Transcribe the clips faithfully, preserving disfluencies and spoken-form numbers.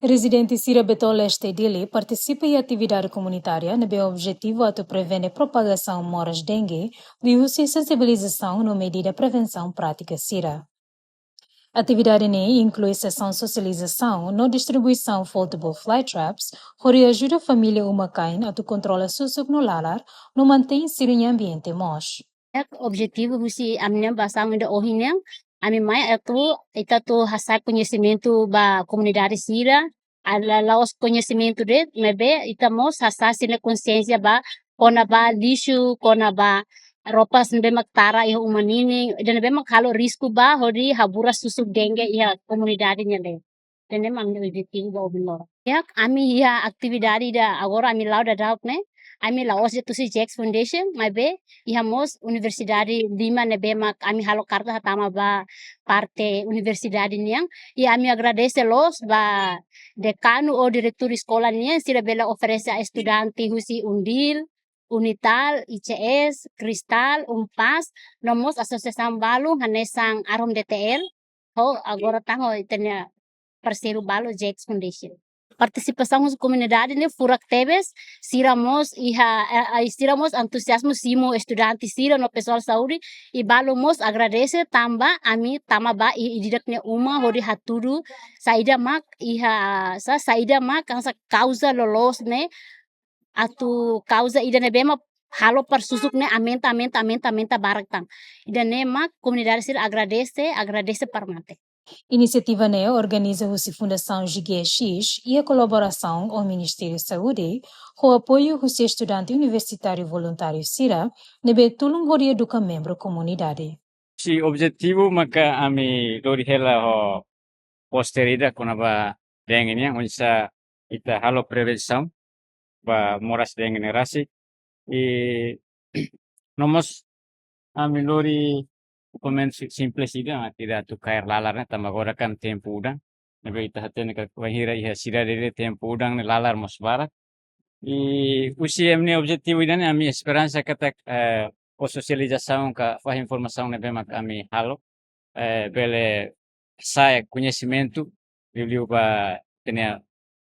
Rezidente sira Beto Leste Dili partisipa iha atividade komunitária ne'ebé objetivu atu prevene propagasaun moras dengue, liuhusi sensibilizasaun no medida prevensaun prátika sira. Atividade ne'e inklui sesaun sosializasaun no distribuisaun foldable fly traps, hodi ajuda família uma-kain atu kontrola susuk no lalar, no mantein sira-nia ambiente moos. Objetivu husi ami-nia asaun ida ohin nian, ami mai atu, ita atu hasa'e koñesimentu ba komunidade sira, la'ós koñesimentu de'it, maibé ita mós hasa'e sira-nia konsiénsia ba, kona-ba lixu, kona-ba roupa sira ne'ebé mak tara iha uma ninin, ida ne'ebé mak halo risku ba hodi haburas susuk dengue iha komunidade nia leet. Ida-ne'e mak ami-nia objetivu ba ohin loron. Ya, ami iha atividade ida agora ami la'o daudauk ne'e, ami la'ós de'it husi Jack's Foundation, maibé iha mós universidade lima ne'ebé mak ami halo karta hatama ba parte universidade nian. I ami agradese loos ba dekanu ou diretór eskola nian, sira bele oferese ba estudante husi UNDIL, UNITAL, I C S, Cristal, UNPAZ, no mós asosiasaun balu hanesan Arum D T L, ho agora tan ho ita-nia parseiru balu Jack's Foundation. Partisipasaun husi komunidade ne'e furak tebes, sira mós iha, eh, eh, sira mós antuziazmu simu estudante sira no pesoál saúde, i balu mós agradese tanba ami tama ba i, ida-idak nia uma hodi hatudu saida mak iha, sa, saida mak hanesan kauza loloos ne'e, atu kauza ida ne'ebé mak halo para susuk ne'e aumenta, aumenta, aumenta, aumenta barak tan. Ida-ne'e mak komunidade sira agradese, agradese para mate. Inisiativa ne'e organiza husi Fundasaun G G X iha kolaborasaun ho Ministériu Saúde, ho apoiu husi estudante universitáriu voluntáriu sira, ne'ebé tulun hodi eduka membru komunidade. Husi objetivu maka ami lori hela ho poster ida kona-ba dengue nian, oinsá ita halo prevensaun ba moras dengue ne'e rasik. I no mós ami lori dokumentu si-, simples ida, mak ida atu kaer lalar ne'e, tanba agora kan tempu udan. Ne'ebé ita hatene katak bainhira iha sidade ne'e tempu udan ne'e lalar mós barak. I husi ami-nia objetivu ida-ne'e, ami esperansa katak, eh, ho sosializasaun ka fahe informasaun ne'ebé mak ami halo, eh, bele hasa'e koñesimentu liuliu ba ita-nia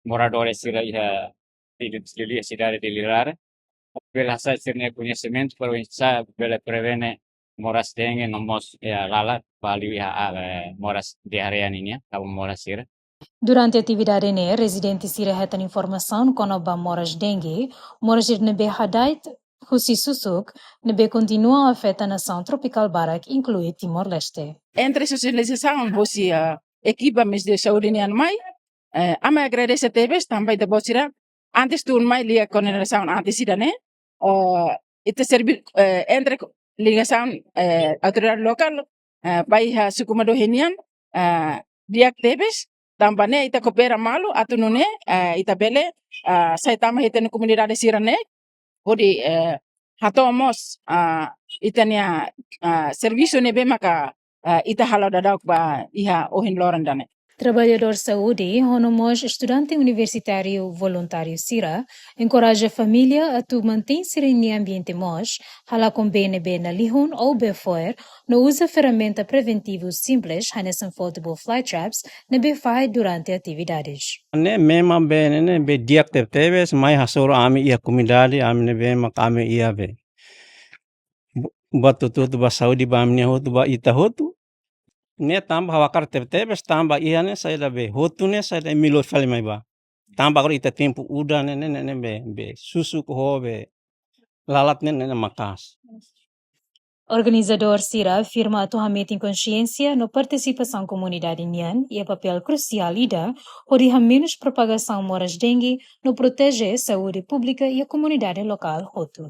moradores sira iha, liuliu iha sidade Dili laran. Bele hasa'e sira-nia koñesimentu para oinsá bele prevene moras dengue no mós, eh, lalar ba liu iha, eh, moras diarreia nian, ka moras sira. Durante atividade ne'e, rezidente sira hetan informasaun kona-ba moras dengue, moras ida ne'ebé hada'et husi susuk, ne'ebé kontinua afeta nasaun tropikál barak, inklui Timor-Leste. Entre sosializasaun husi, eh, ekipa Ministériu Saúde nian mai, eh, ami agradese tebes tanba ita-boot sira antes tun mai liga koordenasaun antes ida-ne'e, eh, ita servi-, eh, entre ligasaun, eh, autoridade lokál, eh, ba iha suku Madohi nian, eh, di'ak tebes, tanba ne'e ita koopera malu atu nune'e, eh, ita bele, eh, sai tama iha ita-nia komunidade sira-ne'e, hodi, eh, hato'o mós, eh, ita-nia, eh, servisu ne'ebé maka, eh, ita halo daudauk ba iha ohin loron ida-ne'e. Traballadór saúde, ho no mós estudante universitáriu voluntáriu sira, enkoraja família atu mantein sira-nia ambiente moos, halakon bee ne'ebé nalihun ou bee fo'er, no uza ferramenta preventivu simples, hanesan foldable fly traps, ne'ebé fahe durante atividades. Ne'e memang bee ne'e, ne'e bee di'ak tebetebes, mai hasoru ami iha komunidade, ami ne'ebé mak ami iha bee. Bu-, buat hotu-hotu ba saúde ba ami-nia hotu, ba ita hotu. Ne'e tanba ha'u hakarak tebetebes tanba iha ne'e saida bee hotu ne'e saida imi lori fali mai bá. Tanba agora ita tempu udan ne'e, ne'e, ne'e, ne'e bee, bee susuk ho bee lalat ne'e, ne'e, ne'e maka'as. Organizadór sira afirma atu hametin konxiénsia no partisipasaun komunidade nian iha papél krusiál ida hodi hamenus propagasaun moras dengue no proteje saúde públika iha komunidade lokál hotu.